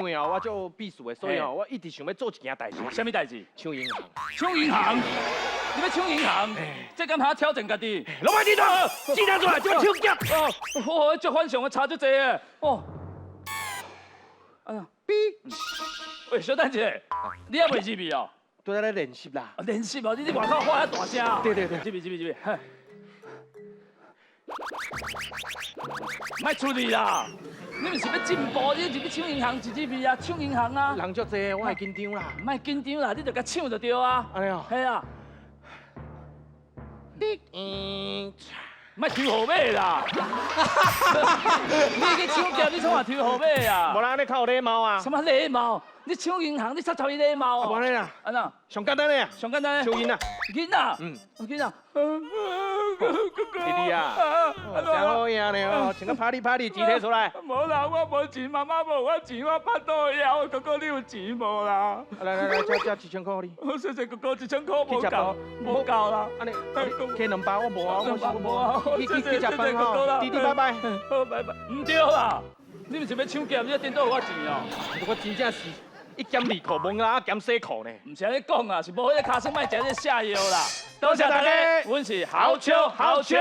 因為哦，我做秘書的，所以哦，我一直想欲做一件代誌。啥物代誌？搶銀行。搶銀行？你欲搶銀行？這敢通挑戰家己？攏莫佇度，錢拿出來，這搶劫。哦，哦，足反常的差足濟的。哦。哎呀，嗶。喂，小等一下，你猶未入去哦？拄才咧練習啦。練習哦，你佇外口喊遐大聲。對對對。入去入去入去。莫出去啦！你毋是欲進步，你是欲搶銀行一入去啊？搶銀行啊！人足濟，我會緊張啦。莫緊張啦，你就共搶就對啊。按呢哦。係啊。你嗯。莫抽號碼啦！你去搶劫，你創啥抽號碼啊？無啦，按呢較有禮貌啊。啥物禮貌？你搶銀行，你煞抽伊禮貌哦？無按呢啦。按怎？上簡單的啊。上簡單的。搶囡仔。囡仔。嗯。囡仔。弟弟啊，真好贏呢哦，穿個 party party，錢提出來。無啦，我無錢，媽媽無我錢，我腹肚枵。哥哥你有錢無啦？來來來，這這1000塊予你。好，謝謝哥哥，1000塊無夠，無夠啦。按呢，加兩包我無啊，我無啊。去去去食飯吼，弟弟拜拜。好，拜拜。毋對啦，你毋是欲搶劫，你顛倒予我錢哦。我真正是一減二褲，無啦減洗褲呢。毋是按呢講啊，是無彼个尻川莫食這下藥啦。多謝大家，阮是好笑好笑。